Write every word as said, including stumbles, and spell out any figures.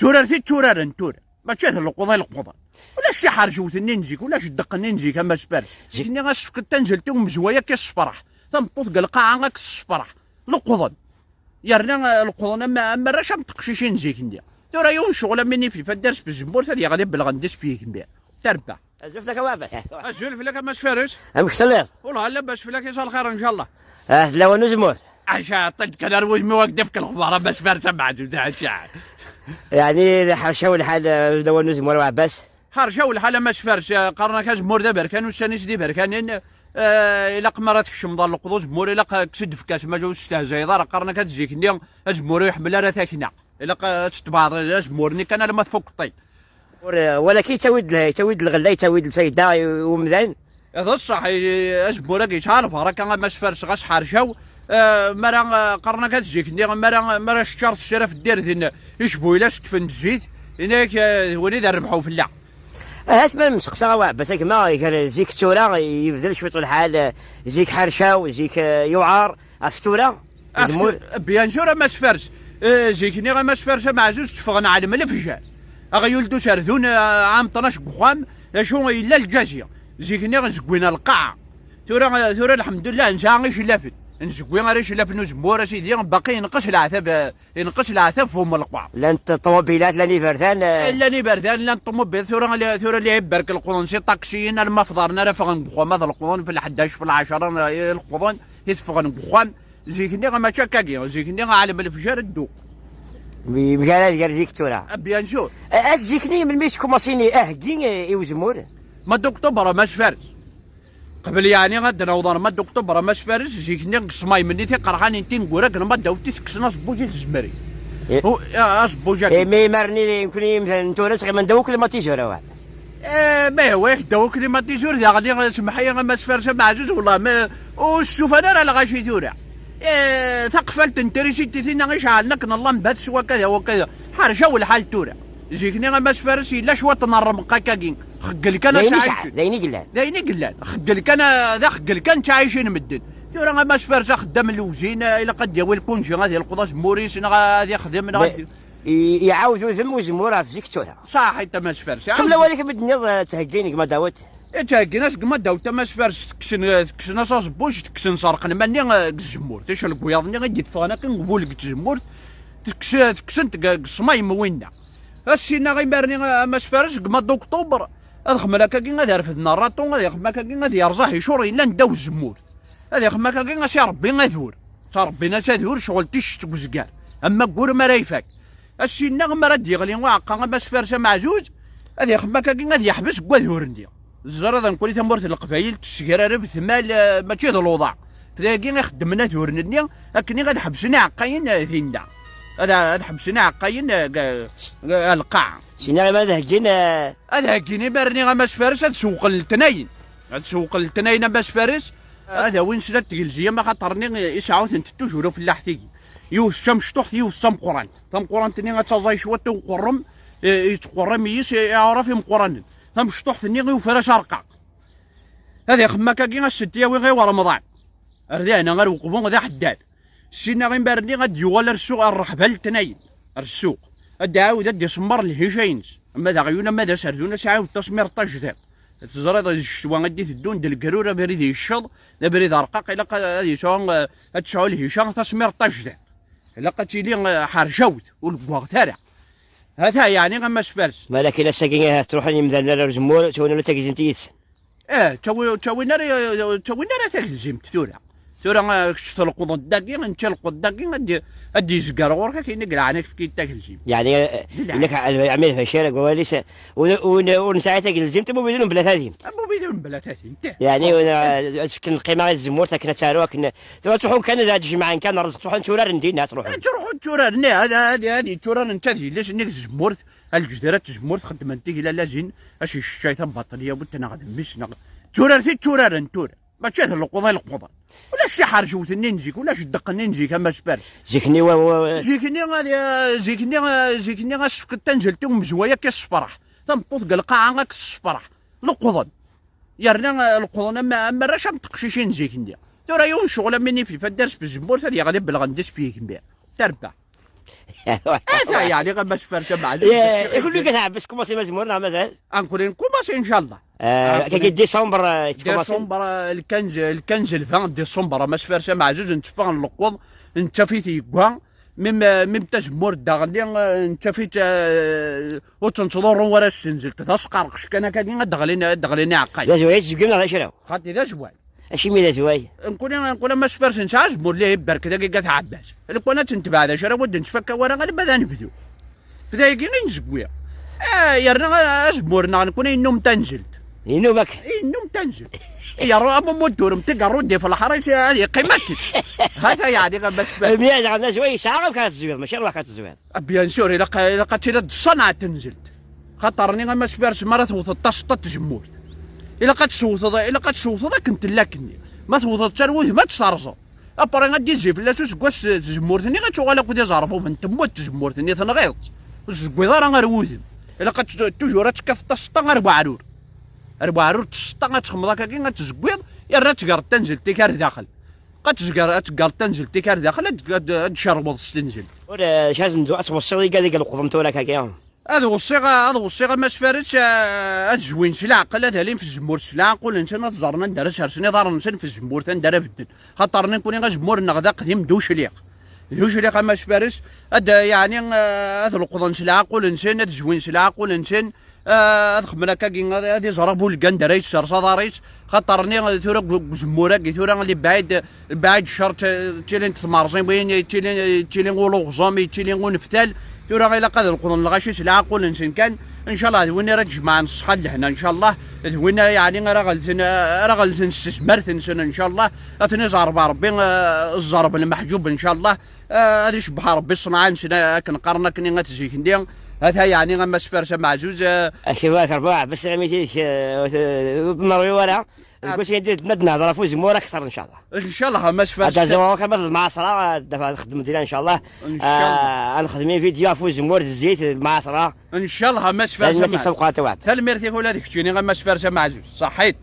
Turart i tturaren tura, mačči d leqḍa i leqḍen. Ulac tiḥerjewt-nni n zik, ulac ddeq-nni n zik, a Mass Fares. Zik-nni asefk n tanzelt i umezway akka yessefraḥ. Tameṭṭut deg lqaɛa akka tessefraḥ. Leqḍen. Yerna, eh, leqḍen am, am arrac am teqcicin n zik-nni. Tura yiwen ccɣel am win i f-, ifa dders f tzemmurt ad yeɣli belɣen-d isef yegmi. Tarba. Azul fell-ak a Waɛbas. Azul fell-ak a Mass Fares. Amek telliḍ? Wellah, labas fell-ak, yesɛa lxir, ncallah. Ah, d lawan uzemmur. Aca, ṭṭilt kan ar wudem-iw ad k-d-afk lexbar a Mass Fares ameɛdud, aca. Yeɛni, ḥercaw lḥal, eh, d lawan uzemmur a Waɛbas. Ḥercaw lḥal a Mass Fares, eh, qqaren-ak azemmur d aberkan, ussan-is d iberkanen, eh, ilaq mi ara tkecmeḍ ar leqḍ uzemmur, ilaq, eh, kkes-d fek-as, ma ur stehzayeḍ ara, qqaren-ak ad zik-nni azemmur ur iḥemmel ara takna. Ilaq, eh, ad tettebɛeḍ azemmur-nni kan alamma tfukkeḍ-t. Ur, walakin yettawi-d leh-, yettawi-d lɣella, yettawi-d lfayda i, i umdan. D ṣṣeḥ, i, azemmur-agi yesɛa lbaraka, a Mass Fares, ɣas ḥercaw, eh, mi ara, eh, qqaren-ak ad zik-nni, mi ara, mi ara teččar tessaraf ddirden, icbu ila setfen zzit, yenna-yak, eh, d win i d rrbeḥ ufella. Ahat ma nesteqsa a Waɛbas, a gma, gar zik d tura, yebdel cwiṭ lḥal, eh, zik ḥercaw, zik, eh, yuɛer, ɣef tura, Af-, zemmur. Bien sûr, a Mass Fares. Eh, zik-nni, a Mass Fares ameɛzuz, tteffɣen ɛalem lefjer. Aɣyul d userdun, eh, ɛam tnac deg uxxam, d acu yella lǧazi. Zik-nni, zeggwin lqaɛa. Tura, eh, tura, lḥemdullah, nesɛa iclafen. Nzegwi ara iclafen uzemmur, a sidi, baqi yenqes leɛtab, eh, yenqes leɛtab f umelqwa. Llant ṭumubilat, llan iberdan, eh. Llan iberdan, llan ṭumubil, tura, tura la iberk leqḍen si ṭaksiyin, alma fḍaren ara ffɣen deg uxxam, ad leqḍen f lḥeddac, f lɛecra, eh, leqḍen, i teffɣen deg uxxam. Zik-nni mačči akkagi, zik-nni ɛalem lefjer ddu. Mi-, mgal ad gar zik tura. Ah, bien sûr. A, a zik-nni melmi yeskumasin aheggi, eh, i uzemmur? Ma d Octobre, a Mass Fares. Qbel yeɛni ad d-naweḍ ar ma d Octobre, a Mass Fares, zik-nni deg ṣṣmayem-nni tiqerḥanin tineggura deg lmadda-w titekksen aẓebbuj i tzemri. Eh. Hu-, a-, aẓebbuj-agi. Eh, mi imar-nni nekkni imdanen tura ttɣiman ddaw uklimatizur awal. Eh, ma yehwa-yak ddaw uklimatizur, daɣen, eh, semmeḥ-iyi a Mass Fares ameɛzuz, wellah, ma, ur stufan ara lɣaci tura. Eh, taqfalt n trisiti tinna iceɛlen akken llambat s wakada, wakada. Ḥercaw lḥal tura. Zik-nni a Mass Fares yella cwiṭ n rremq akkagi. Xeggel kan ad ttɛicen. D ayen i yellan. D ayen i yellan. Xeggel kan, eh, d axeggel kan ttɛicen medden. Tura a Mass Fares axeddam n lewzin, eh, ilaq ad d-yawi lkunji, ad yelqeḍ azemmur-is, neɣ ad ixdem, neɣ ad I-, iɛawed udem uzemmur ɣef zik tura. Ṣaḥit a Mass Fares. Xemla walik mi d-tenniḍ, eh, ttheggin gma Dawed. Eh, ttheggin-as gma Dawed a Mass Fares, tekksen, eh, tekksen-as aẓebbuj, tekksen serqen manni, eh, deg tzemmurt. Icelqwiyaḍ-nni i d-iffɣen akken deg bu-, deg tzemmurt, tekkes-, tekksen-t deg, deg ṣṣmayem winna. Ass-inna imar-nni, eh, a Mass Fares, deg ma d Octobre, ad xemla akkagi ad refden rraṭu, ad ixem akkagi ad yerẓ aḥicur yellan ddaw tzemmurt. Ad ixem akkagi, a si Ṛebbi adur. Ttṛebbin-as adur, ccɣel ticcet deg uzgar. Am waggur mi ara ifak. Ass-inna mi ara d-yeɣli uɛeqqa, a Mass Fares ameɛzuz, ad ixem akkagi ad yeḥbes deg wadur-nni. Teẓriḍ nekkni tamurt n Leqbayel tessegrareb tmal, eh, mačči d luḍa. Dagi i xeddmen aduren-nni akken ad ḥebsen iɛeqqayen, eh, dinna. Ad, ad ḥebsen iɛeqqayen, eh, g-, g-, ɣer lqaɛa. Sina ma ad heggin, eh, ad heggin imar-nni a Mass Fares ad sewqen letnayen. Ad sewqen letnayen a Mass Fares. Ad awin snat tgelziyin, axaṭer-nni isɛa-tent toujours ufellaḥ tigi. Yiwet d tamecṭuḥt, yiwet d tameqqrant. Tameqqrant-nni ad taẓay cwiṭ i uqerrem, eh, yettqerrem yis, eh, aɛraf imeqqranen. Tamecṭuḥt-nni i ufras arqaq. Ad ixem akkagi, ad sent-yawi i Remḍan. Ar dihna, ar uqbu d aḥeddad. Sina imar-nni ad d-yuɣal ar ssuq, ar ṛṛeḥba n letnayen, ar ssuq. Ad d-iɛawed ad d-iṣemmer lhica-ines. Ama d aɣyul, ama d aserdun, ad s-iɛawed tasmirt tajdiṭ. Teẓriḍ, d ccetwa i d-iteddun, d legrur, abrid yecceḍ, d abrid arqaq, ilaq ad, ad yesɛu, eh, ad tesɛu lhica, tasmirt tajdiṭ. Ilaq ad tili, eh, ḥerjawt, ur leggwaɣet ara. Hata, yeɛni, a Mass Fares. Malakin ass-agi, eh, ttruḥun yimdanen ar uzemmur, ttawin ula d tagelzimt yid-sen. Eh, ttawi-, ttawin ara, ttawin ara tagelzimt tura. Tura, eh, kečč tleqḍeḍ dagi, netta yelqeḍ dagi, ad d-, ad d-yezger ɣur-k, akken i ilɛan ad k-fken tagelzimt. Yeɛni, eh, d lɛan. Inek ɛmir Bacir, deg wawal-is, eh, ur, ur, ur nesɛi tagelzimt, am ubidun mebla tadimt. Am ubidun mebla tadimt. Yeɛni, ur, eh, ad fken lqima i tzemmurt akken ad taru, akken, tura ttruḥun kan ad, ad jemɛen kan rrezq, ttruḥun tturaren dinna, ttruḥun. Eh, ttruḥun tturaren, eh, ad, ad, ad, ad tturaren netta d yelli-s-nni deg tzemmurt, a lejdud n tzemmurt xeddmen tiglal azin, Acu yeceččay tabaṭelya bu tneɣ d mmi-s neɣ d turart i tturaren tura. Mačči d leqḍa i leqḍen. Ulac tiḥerjewt-nni n zik, ulac ddeq-nni n zik, a Mass Fares. Zik-nni wa, wa, wa. Zik-nni, ad, zik-nni, zik-nni asefk n tanzelt i umezway akka yessefraḥ. Tameṭṭut deg lqaɛa akka tessefraḥ. Leqḍen. Yerna, eh, leqḍen am, am arrac am teqcicin zik-nni. Tura yiwen ccɣel am win i f-, ifa dders f tzemmurt ad yeɣli belɣen d isef yegmi. Tarba. Ata yeɛni a Mass Fares ameɛzuz. Ikulli kat ɛebbes kumaṣi mazmur neɣ mazal? Ankuri nkumaṣi incallah. Kaki décembre, décembre, le quinze, le quinze, le vingt décembre a Mass Fares ameɛzuz, netteffeɣ nleqquḍ, nettaf-it yeggwa. Mim mim tazemmurt daɣenni, nettaf-itt, ur tt-nettḍurru ara s tenzelt, d asqerqec kan akkagi ad d-ɣlin, ad d-ɣlin iɛeqqayen. D azway i tzeggem neɣ d acraw? Xaṭi d azway. Acimi d azway? Nkuni nkuni a Mass Fares nesɛa azemmur li iberk dagi gat ɛebbas. Lukan ad tt-netbeɛ d acraw ur d-nettfakka wara alamma d anebdu. Dayagi i nzegwi. Yerna azemmur-nneɣ nekni yennum tanzelt. Yennum akka. Yennum tanzelt. Yerru am umudur mtigerru di f leḥra ad yeqqim akken. Hata yeɛni a Mass Fares. Mya daɣen azway yesɛa amek ara tezwiḍ, mačči rwaḥ ara tezwiḍ. Ah, bien sûr, ilaq, ilaq ad tiliḍ d ṣṣanɛa n tenzelt. Xaṭer-nni a Mass Fares, mi ara tewteḍ taseṭṭa n tzemmurt, ilaq ad tsewteḍ, ilaq ad tsewteḍ akken tella akkenni. Ma tewteḍ-tt ar wudem, ad tt-terẓeḍ. Après, ad d-izzi fell-as useggas, tzemmurt-nni ad tuɣal akk d iẓerbuben, temmut tzemmurt-nni, tenɣiḍ-tt. Ur tzewwiḍ ara ar wudem. Ilaq ad tt-, toujours ad tekkateḍ taseṭṭa ar weɛrur. Ar weɛrur n tseṭṭa ad txemmeḍ akkagi, ad tzewwiḍ, yerna ad tgerreḍ tanzelt-ik ar daxel. Ad tezger-, ad teggerḍ tanzelt-ik ar daxel, ad, ad, ad tcerweḍ s tenzelt. Ur, eh, acu ad zendu, ad tweṣṣiḍ igad i ileqḍen tura akkagi. Ad weṣṣiɣ, ad weṣṣiɣ a Mass Fares, eh, ad zwin s leɛqel, ad alin f tzemmurt s leɛqul-nsen, ad ẓren anda ara sersen iḍarren-nsen f tzemmurt, anda ara bedden. Xaṭer nekkni azemmur-nneɣ d aqdim d ucliq. D ucliq a Mass Fares, ad, yeɛni, eh, ad leqḍen s leɛqul-nsen, ad zwin s leɛqul-nsen, eh, ad xemmen akkagi, ad, ad iẓer abulga anda ara yessers aḍar-is, xaṭer-nni tura deg, deg uzemmur-agi, tura lebɛid, lebɛid ccer, tt-, ttilint tmerẓiwin, yettili, yettili uluɣẓum, yettili uneftal, tura ilaq ad leqḍen lɣaci s leɛqul-nsen kan, ncallah d win ara d-jemɛen ṣṣeḥḥa d lehna, ncallah, d win, yeɛni, ara ɣelten, ara ɣelten s tezmert-nsen, ncallah, ad ten-iẓerb Rebbi, eh, ẓẓerb lmeḥǧub, ncallah, eh, ad icebbeḥ Rebbi ṣṣenɛa-nsen, eh, akken qqaren akken at zik-nni, ata yeɛni a Mass Fares ameɛzuz, eh. Ak ibarek Rebbi, ɛebbes lamit-ik, eh, ur t-, ur t-nerwi wara. Deg wass-agi ad nehder ɣef uzemmur akteṛ, ncallah. Ncallah a Mass Fares. Ad d-azawaɣ kan ma d lmeɛṣera, ad d-, ad nxeddem dinna, ncallah. Ncallah. Ah, ad nexdem ividyu ɣef uzemmur d zzit d lmeɛṣera. Ncallah a Mass Fares. Tanemmirt-ik s lqaɛa tawaɛt. Tanemmirt-ik ula d keččini a Mass Fares ameɛzuz. Ṣaḥit.